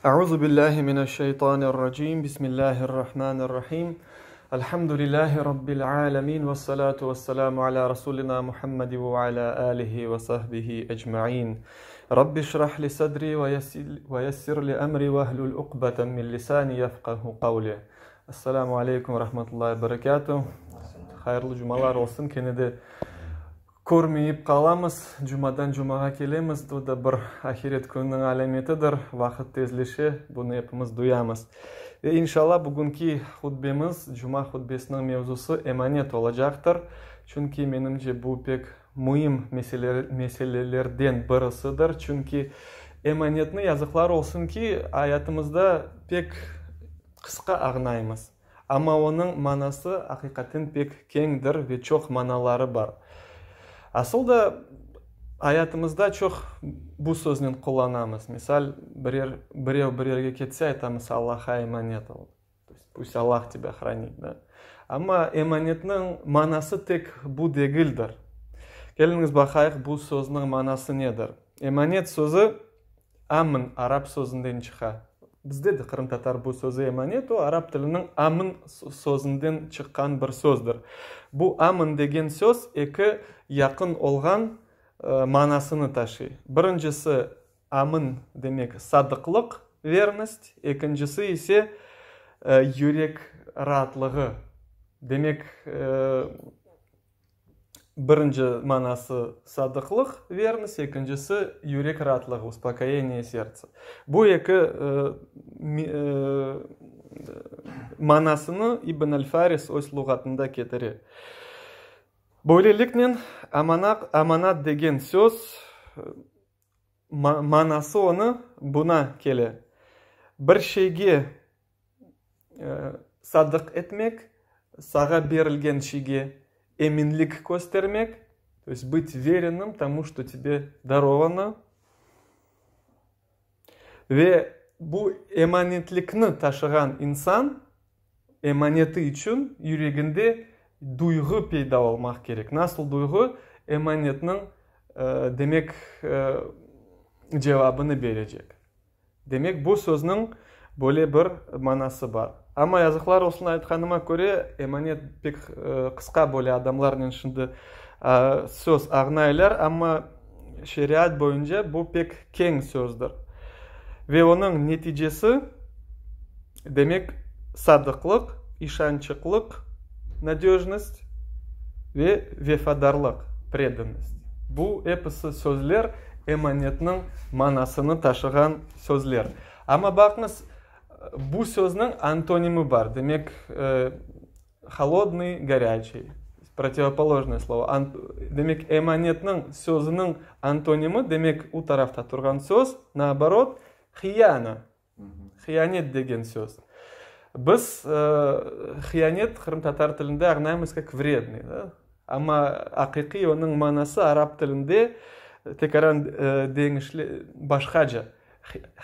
Euzu billahi mineşşeytanirracim. Bismillahirrahmanirrahim. Elhamdülillahi rabbil alamin ve salatu vesselamu ala rasulina Muhammed ve ala alihi ve sahbihi ecmaîn. Rabbi şrah li sadri ve yessir li emri ve hlul uqbeten min lisani yefqahu qavli. Esselamu aleykum ve rahmetullahi ve berekatuh. Hayırlı cumalar olsun. Kene de Körmeyip qalamız, cumadan cumağa kelemiz, bu da bir ahiret kününiñ alâmetidir, vaqıt tezleşe, bunı epimiz duyamız. Ve inşallah bugünki hutbemiz, cuma hutbesiniñ mevzusı emanet olacaqtır, çünki menimce bu pek müim meselelerden birisidir, çünki emanetni yazıqlar olsun ki, ayatımızda pek qısqa añlaymız. Amma onıñ manası aqiqaten pek keñdir ve çoq manaları bar. Asıl da, ayatımızda çoq bu söznen qullanamız. Misal, birer, birev bir yerge ketse, aytamız, Allahqa emanet ol, to est, pust Allah tebâ hranit, da. Amma emanetniñ manası tek bu degildir. Keliñiz baqayıq, bu sözniñ manası nedir? Emanet sözü Amn arap sözünden çıqa. Bizde de qırımtatar bu sözü emanet, o arap tiliniñ amn sözünden çıqqan bir sözdir. Bu amn degen söz eki yaqın olğan manasını taşıy. Birincisi amn demek sadıqlıq, vernost, ekincisi ise yürek raatlığı, demek, Birinci manası sadıqlıq, vernost, ekincisi yürek raatlığı, uspokoyeniye serdtsa. Bu eki manasını İbn el-Faris öz luğatında ketire. Böyleliknen, amanat degen söz manası onı buna kele, bir şeyge sadıq etmek, sağa berilgen şeyge eminlik köstermek, to est bıt verenım tomu, çto tebe darovano, ve bu emanetlikni taşığan insan emaneti içün yüreginde duyğu peyda olmaq kerek. Nasıl duyğu? Emanetniñ, demek, cevabını berecek. Demek, bu sözniñ böyle bir manası bar. Amma, yazıqlar olsun, aytqanıma köre, emanet pek qısqa böyle adamlarnen şimdi söz ağnaylar, amma şeriat boyunca bu pek keñ sözdir. Ve onıñ neticesi, demek, sadıqlıq, işançıqlıq, nadejnost, ve vefadarlıq, predannost. Bu episi sözler emanetniñ manasını taşığan sözler. Amma baqıñız, bu sözniñ antonimi bar, demek, holodnıy, gorâçiy, protivopolojnoye slovo. Demek, emanetniñ sözüniñ antonimi, demek, u tarafta turğan söz, naoborot, hiyana. Hiyanet degen söz. Biz hiyanet qırımtatar tilinde añlaymız kak vrednıy, da? Amma aqiqiy onıñ manası arap tilinde tekaran deñişli, başqaca.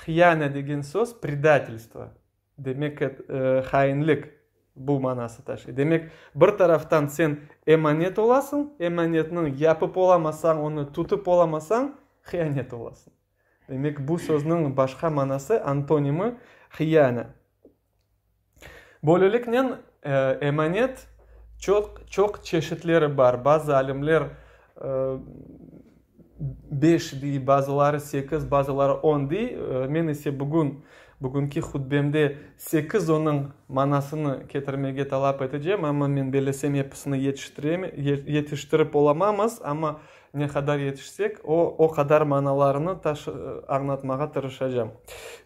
Hiyane degen söz predatelstvo, demek, hainlik bu manası taşıy. Demek, bir taraftan sen emanet olasıñ, emanetniñ yapıp olamasañ, onı tutıp olamasañ, hiyanet olasıñ. Demek, bu sözniñ başqa manası, antonimi, hiyane. Böyleliknen, emanet çoq, çoq çeşitleri bar. Bazı alimler beş dey, bazıları sekiz, bazıları on dey. Men ise bugün, bugünki hutbemde sekiz onıñ manasını ketirmege talap etecem, amma men bellesem episini yetiştirip olamamız, amma Ne qadar yetişsek, o, o qadar manalarını taş añlatmağa tırışacam.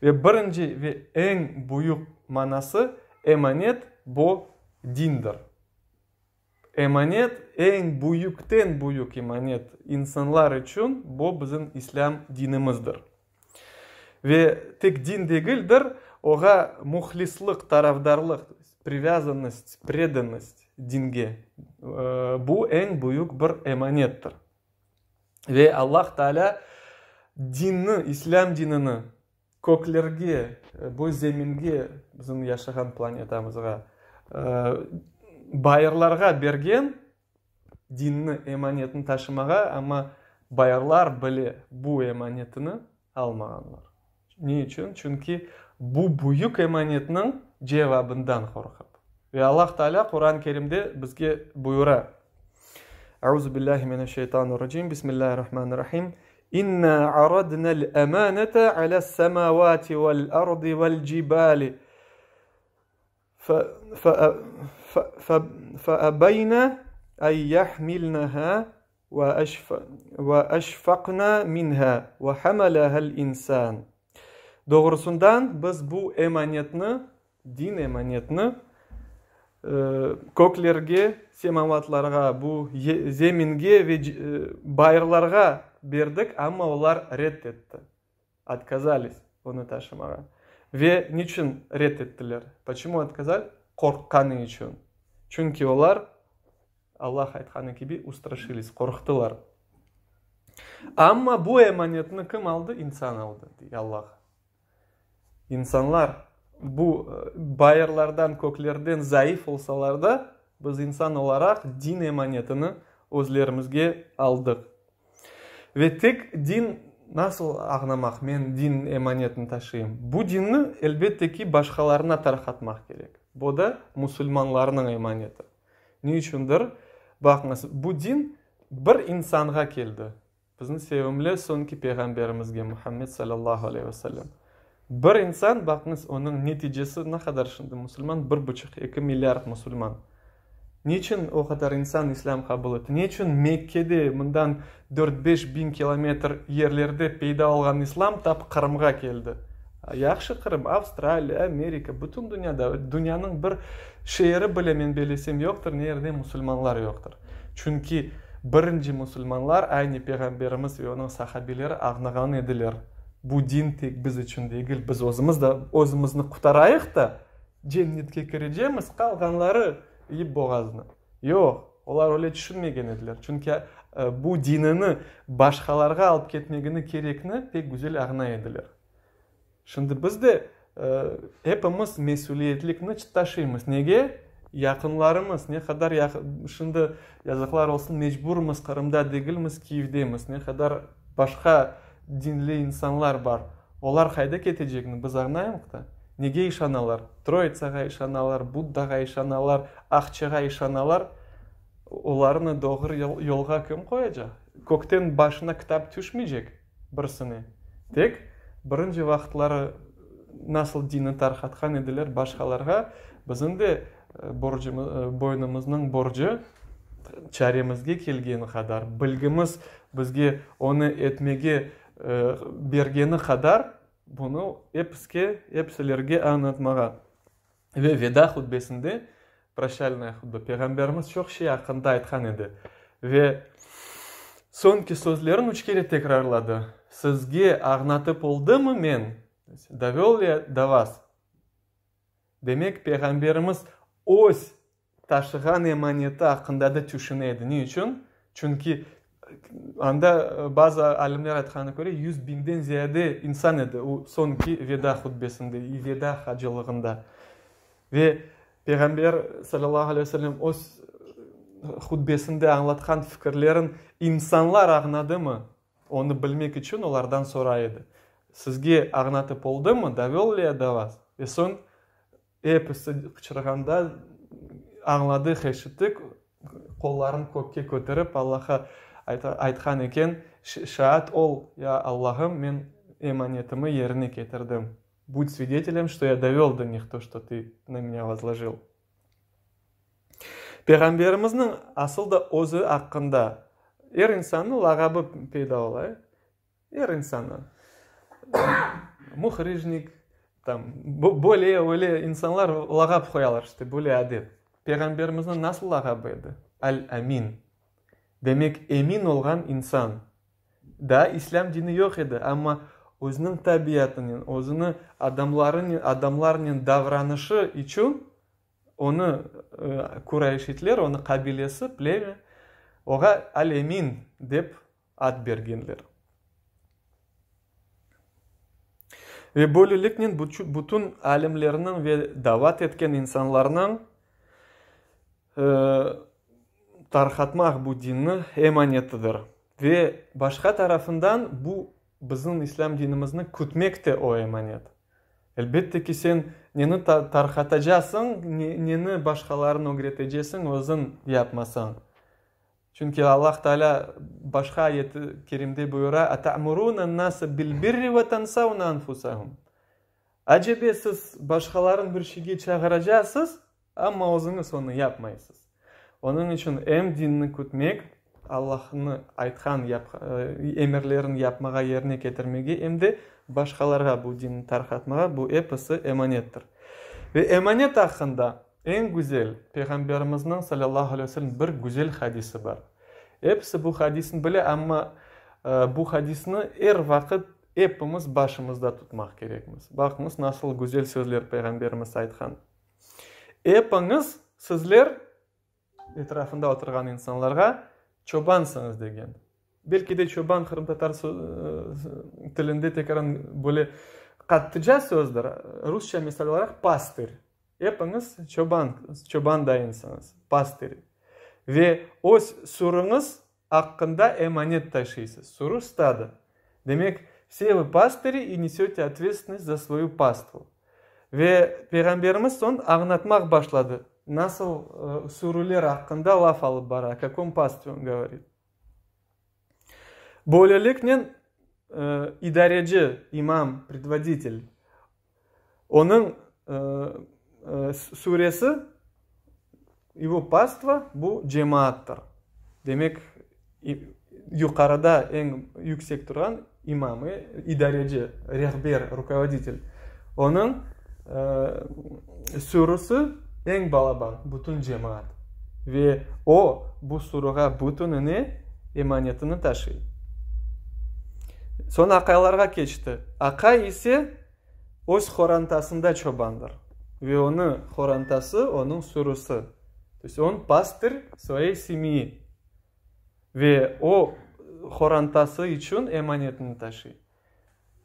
Ve birinci ve eñ büyük manası, emanet, bu dindir. Emanet, eñ büyükten büyük emanet insanlar içün, bu bizim İslâm dinimizdir. Ve tek din degildir, oğa muhlislıq, tarafdarlıq, privязannost, predannost, dinge, bu eñ büyük bir emanettir. Ve Allah Taalâ dinni, İslâm dinini köklerge, bu zeminge, bizim yaşağan planetamızğa, bayırlarğa bergen, dinni, emanetni taşımağa, amma bayırlar bile bu emanetini almağanlar. Ne içün? Çünki bu büyük emanetniñ cevabından qorqıp. Ve Allah Taalâ Quran-ı Kerimde bizge buyura, Euzu billahi mineşşeytanirracim, Bismillahirrahmanirrahim, İnna aradna'l emanete ale's-semavati ve'l-ardi ve'l-cibali fe'ebeyne en yahmilneha ve eşfaqna minha ve hamalaha'l insan. Doğrusından biz bu emanetni, din emanetni, köklerge, semavatlarğa, bu zeminge ve bayırlarğa berdik, amma olar red etti, otkazalis, onı taşımağa. Ve niçün red ettiler? Poçemu otkazali? Qorqqanı içün. Çünki olar, Allah aytqanı kibi, ustraşilis, qorqtılar. Amma bu emanetni kim aldı? İnsan aldı, dey Allah. İnsanlar bu bayırlardan, köklerden zayıf olsalar da, biz insan olaraq din emanetini özlerimizge aldıq. Ve tek din, nasıl añlamaq, men din emanetini taşıyım? Bu dinni, elbette ki, başqalarına tarqatmaq kerek. Bu da musulmanlarnıñ emaneti. Ne içündir, baqıñız, bu din bir insanğa keldi. Bizim sevimli soñki Peyğamberimizge, Muhammed salâllahu aleyhi ve sellem. Bir insan, baqıñız, onıñ neticesi ne qadar şimdi musulman, bir buçuq, eki milliard musulman. Niçün o qadar insan İslâm qabul etti? Niçün Mekkede, mından dört-beş biñ kilometr yerlerde peyda olğan İslâm tap Qırımğa keldi? Yahşı Qırım, Avstraliya, Amerika, bütün dünyada, dünyanıñ bir şeeri bile, men bellesem, yoqtır, ne yerde musulmanlar yoqtır. Çünki birinci musulmanlar, aynı Peyğamberimiz ve onıñ sahabeleri añlağan ediler, bu din tek biz içün degil, biz özümiz de özümizni qutarayıq da, cennetke kirecemiz, qalğanları yiyip boğaznı. Yoq, olar öyle tüşünmegen ediler. Çünki bu dinini başqalarğa alıp ketmegini kerekni pek güzel añlay ediler. Şimdi biz de epimiz mesüliyetlikni taşıymız. Nege? Yaqınlarımız, ne qadar yaqın, şimdi, yazıqlar olsun, mecburmız, Qırımda degilmiz, Kiyevdemiz, ne qadar başqa dinli insanlar bar, olar qayda ketecegini biz añlaymıq da. Nege işanalar? Troitsağa işanalar, Buddağa işanalar, aqçağa işanalar. Olarnı doğru yolğa kim qoyacaq? Kökten başına kitap tüşmeycek. Birisine. Tek, birinci vaqıtları nasıl dinni tarqatqan ediler başqalarğa, bizim de borcumız, boynumıznıñ borcu, çaremizge kelgeni qadar, bilgimiz bizge onı etmege bergeni qadar, bunı episke, episilerge añlatmağa. Ve veda hutbesinde, proşçalnaya hutba, Peyğamberimiz çoq şey aqqında aytqan edi. Ve soñki sözlerini üç kere tekrarladı, Sizge añlatıp oldımı men? Dovel li ya do vas? Demek, Peyğamberimiz öz taşığan emaneti aqqında da tüşüne edi. Ne içün? Çünki anda, bazı alimler aytqanına köre, 100 biñden ziyade insan edi o soñki veda hutbesinde, veda hacılığında. Ve Peyğamber, salâllahu aleyhi ve sellem, öz hutbesinde añlatqan fikirlerin insanlar añladımı, onı bilmek içün olardan soray edi. Sizge añlatıp oldımı, dovel li ya do vas? Ve soñ Episi qıçırğanda, añladıq, eşittik, qolların kökke köterip, Allahqa aytqan eken, Şaat ol, ya Allahım, men emanetimi yerine ketirdim. Bud svidetelem, çto ya dovel do nih to, çto tı na menya vozlojil. Peyğamberimizniñ asıl da özü aqqında er insannıñ lağabı peyda ola. Er insannıñ. Muhrijnik, tam, böyle, öyle insanlar lağap qoyalar, işte, böyle adet. Peyğamberimizniñ nasıl lağabı edi? Al-Amin. Demek, emin olğan insan. Daa İslâm dini yoq edi, amma özüniñ tabiatınen, özüni adamlarınen, adamlarnen davranışı içün onı qurayşitler, onı qabilesi, plemya, oğa Al-Emin dep ad bergenler. Ve böyleliknen bütün alimlerniñ ve davat etken insanlarnıñ tarqatmaq bu dinni emanetidir. Ve başqa tarafından bu. Bizim İslâm dinimizni kütmek de o emanet. Elbette ki, sen neni tarqatacasıñ, neni başqalarına ögretecesiñ özüñ yapmasañ. Çünki Allah Taalâ başqa ayet-i kerimde buyura, Ata'murûnen-nâse bil-birri ve tensevne enfusehum. Acebe siz başqalarını bir şeyge çağıracasız, amma özüñiz onı yapmaysız. Onıñ içün em dinni kütmek, Allahnı aytqan emirlerini yapmağa, yerine ketirmege, em de başqalarğa bu dinni tarqatmağa, bu episi emanettir. Ve emanet aqqında eñ güzel Peyğamberimizniñ, salâllahu aleyhi ve sellem, bir güzel hadisi bar. Episi bu hadisni bile, amma bu hadisni er vaqıt epimiz başımızda tutmaq kerekmiz. Baqıñız, nasıl güzel sözler Peyğamberimiz aytqan. Epiñiz, sizler, etrafında oturğan insanlarğa, çobansıñız degen. Belki de çoban qırımtatar tilinde tekrar böyle qattıca sözdir. Rusça misal olaraq pastır. Epiñiz çoban, çoban dayınsıñız, pastır. Ve öz sürüñiz aqqında emanet taşıysız. Sürü, stado. Demek, vse vı pastıri i nesete otvetstvennost za svoyu pastvu. Ve Peyğamberimiz soñ añlatmaq başladı, nasıl sürüler aqqında laf alıp bara, o kakom pastve on govorit. Böyleliknen, idareci, imam, predvoditel, onıñ süresi, ego pastva, bu cemaattır. Demek, yuqarıda eñ yüksek turğan imam, idareci, rehber, rukovoditel, onıñ sürüsi eñ balaban, bütün cemaat. Ve o, bu sürüğa bütünine emanetini taşıy. Soñ aqaylarğa keçti. Aqay ise öz qorantasında çobandır. Ve onı qorantası, onıñ sürüsi. To est on pastır svoyey semyi. Ve o, qorantası içün emanetini taşıy.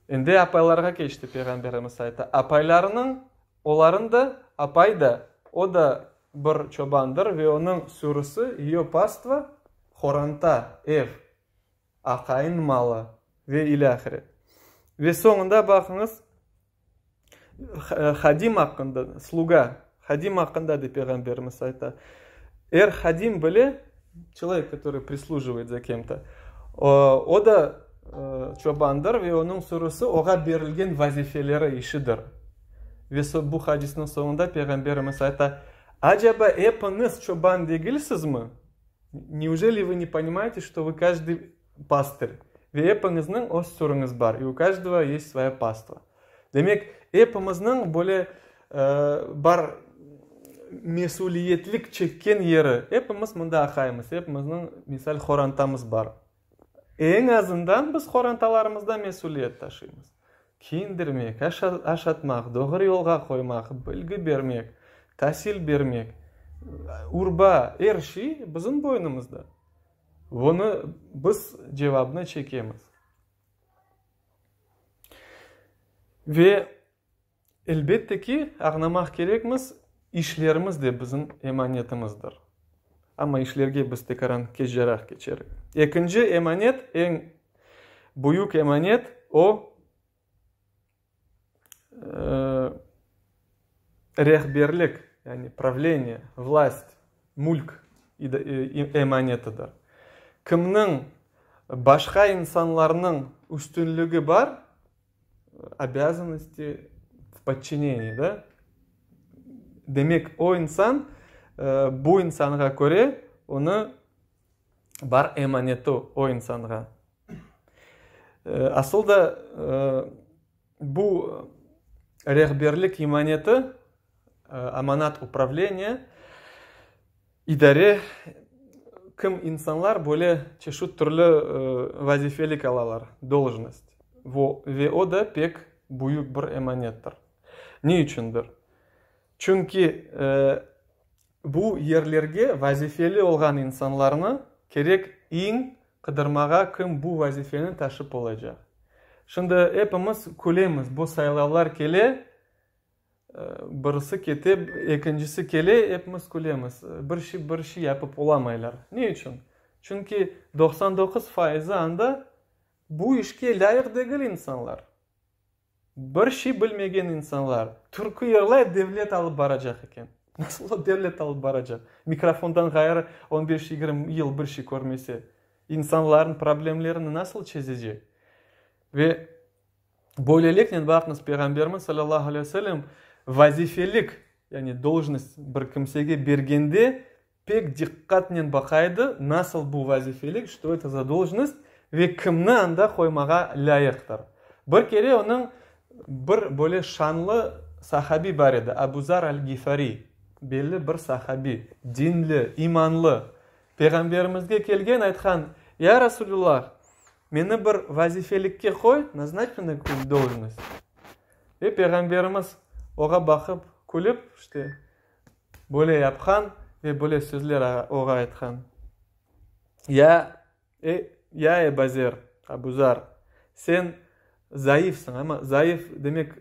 Endi apaylarğa keçti Peyğamberimiz ayta. Apaylarnıñ, olarıñ da, apay da, o da bir çobandır ve onıñ sürüsi, ее pastva, qoranta, ev, aqayın malı ve ilâhre. Ve soñunda baqıñız, hadim aqqında, sluga, hadim aqqında da Peyğamberimiz ayta. Er hadim bile, çelovek, kotorıy prislujivayet za kem-to, o da çobandır ve onıñ sürüsi oğa berilgen vazifeleri, işidir. Ve bu hadisniñ soñunda Peyğamberimiz ayta, Acaba epiñiz çoban degilsizmi? Neujeli vı ne ponimayete, çto vı každıy pastır ve epiñizniñ öz sürüñiz bar, i u každogo est svoya pastva. Demek, epimizniñ böyle bar mesüliyetlik çekken yeri, epimiz mında aqaymız, epimizniñ, misal, horantamız bar. Eñ azından biz horantalarımızda mesüliyet taşıymız. Kiyindirmek, aşatmaq, doğru yolğa qoymaq, bilgi bermek, tasil bermek, urba, er şey bizim boynumızda. Bunı biz cevabını çekemiz. Ve elbette ki, añlamaq kerekmiz, işlerimiz de bizim emanetimizdir. Amma işlerge biz tekaran keçceraq keçerik. Ekinci emanet, eñ büyük emanet, o, rehberlik, yani pravleniye, vlast, mülk emanetidir. Kimniñ başqa insanlarnıñ üstünligi bar, obязanности v podçineniyi, da? Demek, o insan bu insanğa köre onı bar emaneti o insanğa. Asıl da bu rehberlik emaneti, amanat upravleniya, idare, kim insanlar böyle çeşit türlü vazifelik alalar, dolžnost, ve o da pek büyük bir emanettir. Ne içündir? Çünki Bu yerlerge vazifeli olğan insanlarnı kerek iñ qıdırmağa kim bu vazifeni taşıp olacaq. Şimdi epimiz külemiz, bu saylavlar kele, birisi kete, ekincisi kele, epimiz külemiz, bir şey, bir şey yapıp olamaylar. Ne içün? Çünki 99 faizi anda. Bu işke lâyıq degil insanlar. Bir şey bilmegen insanlar. Türkü yırlay, devlet alıp baracaq eken. Nasıl o devlet alıp baracaq? Mikrofondan ğayrı on beş, yigirmi yıl bir şey körmese. İnsanlarnıñ problemlerini nasıl çezecek? Ve böyleliknen, baqıñız, Peyğamberimiz salâllahu aleyhi ve sellem vazifelik, yani dolžnost bir kimsege bergende pek diqqatnen baqa edi, nasıl bu vazifelik, çto eto za dolžnost, ve kimni anda qoymağa lâyıqtır. Bir kere onıñ bir böyle şanlı sahabi bar edi, Abu Zar al-Gifari, belli bir sahabi, dinli, imanlı. Peyğamberimizge kelgen, aytqan, Ya Rasulullah, meni bir vazifelikke qoy, naznaç meni na kakuyu-nibud dolžnost. Ve Peyğamberimiz oğa baqıp, külip, işte, Böyle yapqan ve böyle sözler oğa aytqan, Ya, e, ya Ebazer, Abuzar, sen zaifsiñ, amma zaif demek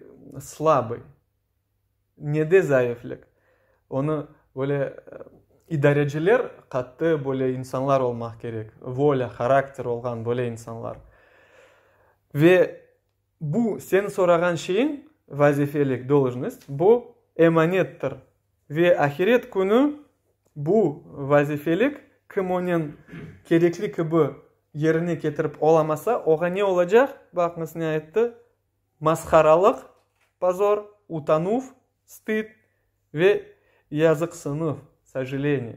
slabıy. Nede zaiflik? Onı böyle idareciler qattı böyle insanlar olmaq kerek, volâ, harakter olğan böyle insanlar. Ve Bu sen sorağan şeyiñ, vazifelik, dolžnost, bu emanettir. Ve ahiret künü bu vazifelik kim onen kerekli kibi yerine ketirip olamasa, oğa ne olacaq? Baqıñız ne ayttı, masharalıq, pozor, utanuv, stıd, ve yazıqsınuv, sojaleniye.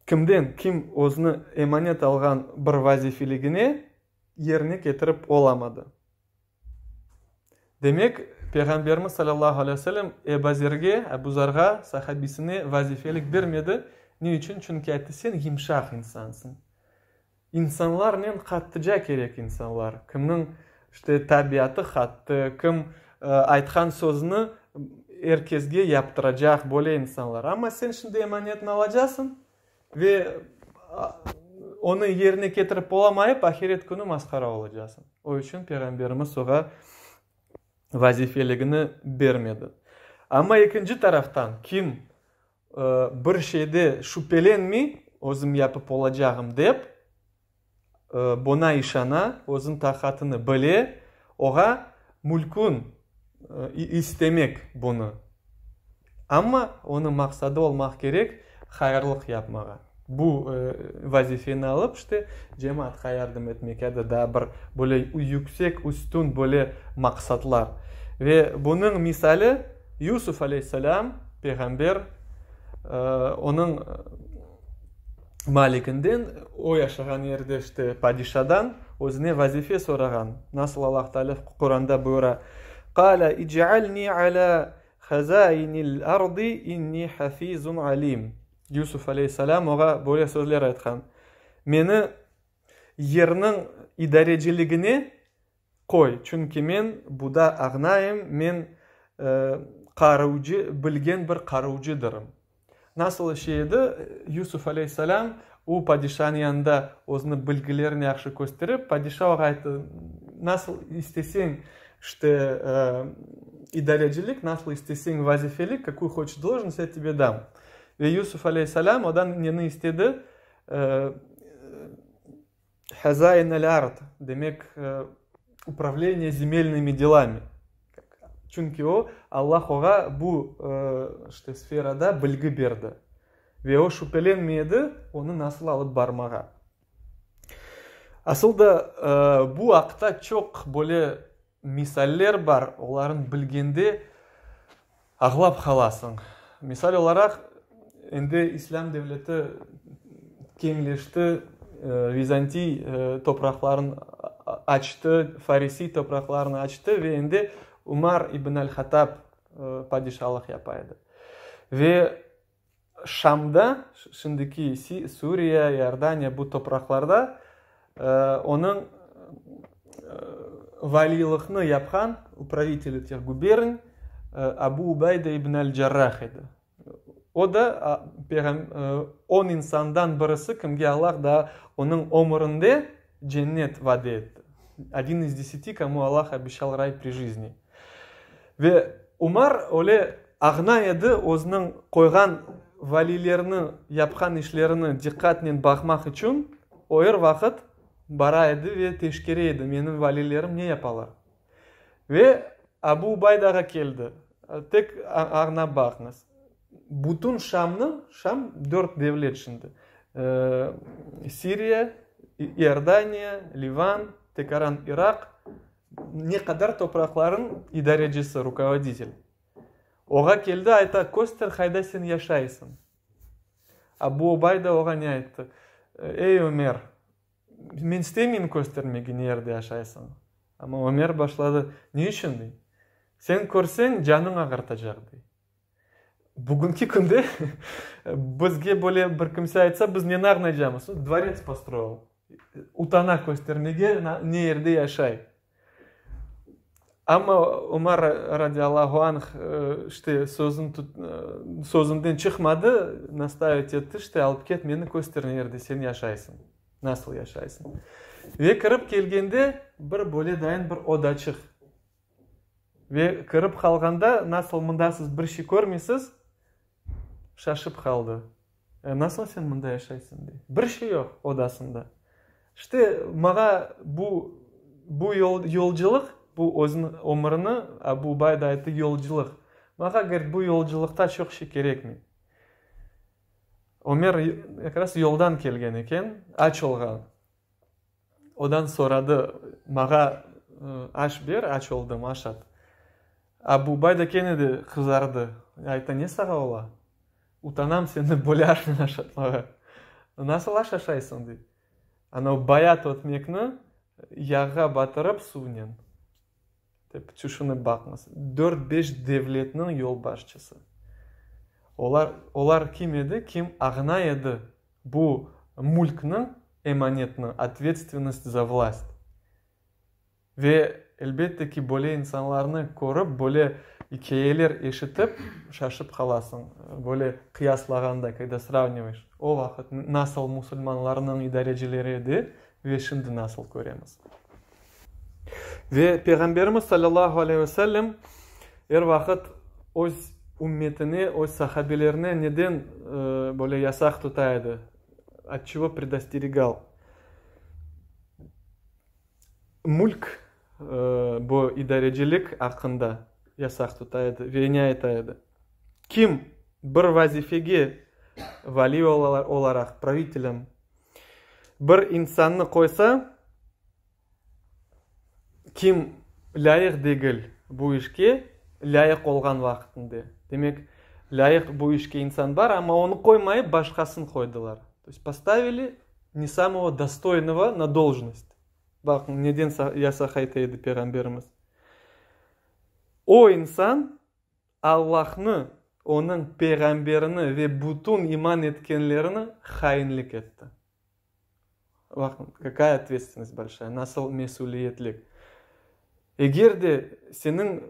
Kimden kim özüni emanet alğan bir vazifeligine yerine ketirip olamadı. Demek, Peyğamberimiz salâllahu aleyhi ve sellem Ebazerge, Ebuzarğa, sahabisine vazifelik bermedi. Ne içün? Çünki ayttı, sen yımşaq insansıñ. İnsanlarnen qattıca kerek insanlar. Kimniñ, işte, tabiatı qattı, kim aytqan sözüni er kesge yaptıracaq, böyle insanlar. Amma sen şimdi emanetni alacasıñ Ve onı yerine ketirip olamayıp, ahiret künü masqara olacasıñ. O içün Peyğamberimiz oğa vazifeligini bermedi. Amma ekinci taraftan, kim bir şeyde şübelenmey, özüm yapıp olacağım dep, Buña işana, özüniñ taqatını bile, oğa mülkün istemek bunı. Amma onıñ maqsadı olmaq kerek hayırlıq yapmağa. Bu vazifeni alıp, işte, cemaatqa yardım etmek ya da daa bir böyle yüksek, üstün böyle maqsatlar. Ve bunıñ misali Yusuf aleyhisselâm, peyğamber, onıñ Malikinden, o yaşağan yerde, işte, padişadan özüne vazife sorağan. Nasıl Allah Teala Quranda buyura, Qâle ic'alni alâ hazainil ardı inni hafizun alim. Yusuf aleyhisselâm oğa böyle sözler aytqan, Meni yerniñ idareciligine Qoy, çünki men buda ağnayım, men qaruvcı, bilgen bir qaruvcıdırım. Nasıl şey edi, Yusuf aleyhisselâm o padişanıñ yanında özüniñ bilgilerini yahşı kösterip, padişa oğa ayttı, nasıl isteseñ, işte, idarecilik, nasıl isteseñ vazifelik, kakuyu hoçeş dolžnost, ya tebe dam. Ve Yusuf aleyhisselâm odan neni istedi? Hazain el-ard, demek, upravleniye zemelnımi delami. Çünki o, Allah oğa bu, işte, sferada bilgi berdi. Ve o şübelenmey edi, onı nasıl alıp barmağa. Asıl da, bu aqta çoq böyle Misaller bar, olarnı bilgende ağlap qalasıñ. Misal olaraq, endi İslâm devleti keñleşti, Vizantiy topraqlarını açtı, Farisiy topraqlarını açtı ve endi Umar ibn al-Hattab padişalıq yapa edi. Ve Şamda, şimdiki Suriye, İordaniya bu topraqlarda onıñ valiylıqnı yapqan, upravitel etih gubern, Abu Ubayda ibn al-Carrah edi. O da on insandan birisi, kimge Allah daa onıñ ömürinde cennet vade etti. Odin iz deseti, komu Allah obeşçal ray pri jizni. Ve Umar öyle ağna edi, özüniñ qoyğan valiyleriniñ yapqan işlerini diqqatnen baqmaq içün, o er vaqıt. bara edi ve teşkere edi, menim valiylerim ne yapalar. Ve Abu Ubaydağa keldi. Tek añlap baqıñız. Bütün Şamnıñ, Şam dört devlet şimdi, Siriya, İordaniya, Livan, tekaran İraq, ne qadar topraqlarıñ idarecisi, rukovoditel. Oğa keldi, ayta, köster, qayda sen yaşaysıñ. Abu Ubayda oğa ne ayttı? Ey, Ömer, men istemeyim köstermege ne yerde yaşaysıñ. Amma Ömer başladı, Ne içün, dey. Sen körseñ, canıñ ağırtacaq, dey. Bugünki künde bizge böyle bir kimse aytsa, biz neni añlaycamız? Dvorets postroil. Utana köstermege ne yerde yaşay. Amma Umar radiyallahu anh işte sözün sözünden çıqmadı, nastaivать etti, işte alıp ket meni köster ne yerde sen yaşaysıñ, nasıl yaşaysıñ. Ve kirip kelgende bir böyle dayın bir odaçıq. Ve kirip qalğanda, nasıl mında siz bir şey körmeysiz, şaşıp qaldı. Nasıl sen mında yaşaysıñ, dey. Bir şey yoq odasında. İşte, maña bu, bu yolculıq, bu özüniñ ömürini Abu Ubayda ayttı, yolculıq. Maña, govorit, bu yolculıqta çoq şey kerekmey. Ömer kak raz yoldan kelgen eken, aç olğan. Odan soradı, Mağa aş ber, aç oldım, aş at. Abu Ubayda kene de qızardı. Ayta, Ne sağa ola? Utanam seni böyle aşnen aşatmağa. Nasıl aş aşaysıñ? dey. Ana o bayat ötmekni yağğa batırıp suvnen. Dep tüşünip baqıñız. Dört-beş devletniñ yolbaşçısı. Olar, olar kim edi? Kim ağna edi bu mülkniñ, emanetniñ, otvetstvennost za vlast. Ve, elbette ki, böyle insanlarnı körip, böyle ikâyeler eşitip, şaşıp qalasıñ. Böyle qıyaslağanda, kogda sravnivayeş, o vaqıt nasıl musulmanlarnıñ idarecileri edi ve şimdi nasıl köremiz. Ve Peyğamberimiz salâllahu aleyhi ve sellem er vaqıt öz ümmetine, öz sahabelerine neden böyle yasaq tuta edi? Ot çego predosterigal? Mülk, bu idarecilik aqqında yasaq tuta edi ve ne ayta edi? Kim bir vazifege vali olaraq, pravitelem, bir insannı qoysa, kim lâyıq degil bu işke, lâyıq olğan vaqtında, demek, lâyıq bu işke insan bar, amma onı qoymayıp, başqasını qoydılar. To est postavili ne samogo dostoynogo na dolžnost. Baqıñ, neden yasaq ayta edi Peyğamberimiz. O insan Allahnı, Onıñ Peyğamberini ve bütün iman etkenlerini hainlik etti. Baqıñ, kakaya otvetstvennost bolşaya, nasıl mesüliyetlik. Eger de seniñ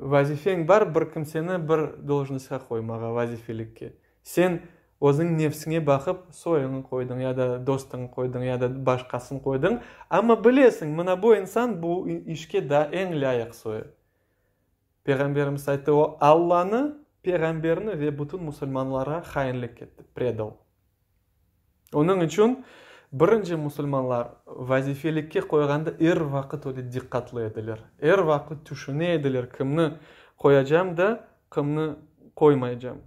vazifeñ bar bir kimseni bir dolžnostqa qoymağa, vazifelikke, sen özüñ nefsiñe baqıp soyuñı qoydıñ ya da dostuñı qoydıñ ya da başqasını qoydıñ, amma bilesiñ, mına bu insan bu işke daa eñ lâyıq soyu. Peyğamberimiz ayttı, o Allanı, Peyğamberni ve bütün musulmanlarğa hainlik etti, predal. Onıñ içün birinci musulmanlar vazifelikke qoyğanda er vaqıt öyle diqqatlı ediler. Er vaqıt tüşüne ediler, kimni qoyacam da, kimni qoymaycam.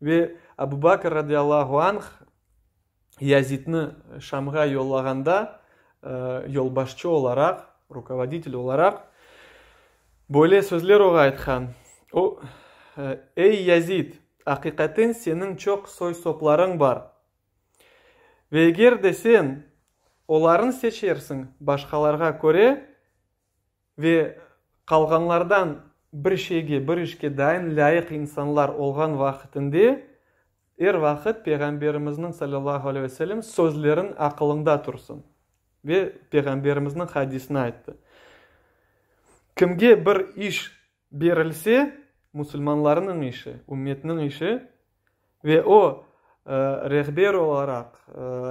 Ve Abu Bakr radıyallahu anh Yazidni Şamğa yollağanda yolbaşçı olaraq, rukovoditel olaraq, böyle sözler oğa aytqan, O, Ey, Yazid, aqiqaten seniñ çoq soy-soplarıñ bar. Ve eger de sen olarnı seçersiñ başqalarğa köre, Ve qalğanlardan bir şeyge, bir işke dayın lâyıq insanlar olğan vaqıtında, er vaqıt Peyğamberimizniñ, salâllahu aleyhi ve sellem, sözlerin aqılıñda tursın. Ve Peyğamberimizniñ hadisini ayttı, Kimge bir iş berilse, musulmanlarnıñ işi, ümmetniñ işi, ve o, rehber olaraq,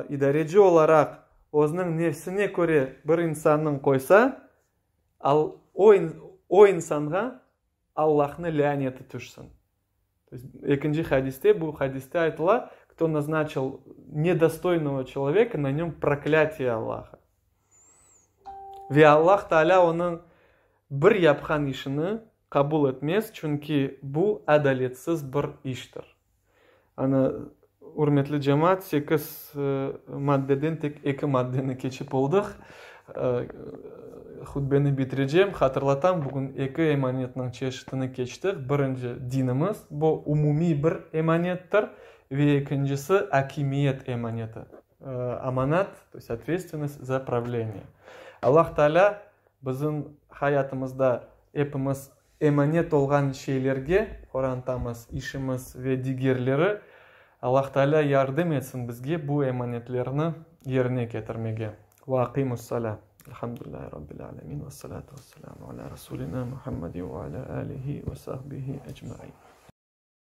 idareci olaraq özüniñ nefsine köre bir insannıñ qoysa, o insanğa Allahnıñ lâneti tüşsin. Ekinci hadiste, bu hadiste aytıla. Кто назначил недостойного человека, на нем проклятие Allaha. Ve Allah Taalâ onıñ bir yapqan işini qabul etmez, çünki bu adaletsiz bir iştir. Ana, ürmetli cemaat, sekiz maddeden tek eki maddeni keçip oldıq. Hutbeni bitirecem. Hatırlatam, bugün eki emanetniñ çeşitini keçtik. Birinci, dinimiz, bu umumiy bir emanettir. Ve ekincisi, akimiyet emaneti, amanat, to есть otvetstvennost za pravleniye. Allah Taalâ bizim hayatımızda epimiz emanet olğan şeylerge, qorantamız, işimiz ve digerleri, Allah Taalâ yardım etsin bizge bu emanetlerni yerine ketirmege. Ve aqimus-salâ. Elhamdülillahi Rabbil alemin, vessalâtu vesselâmu alâ Rasulina Muhammedin ve alâ alihi ve sahbihi ecmain.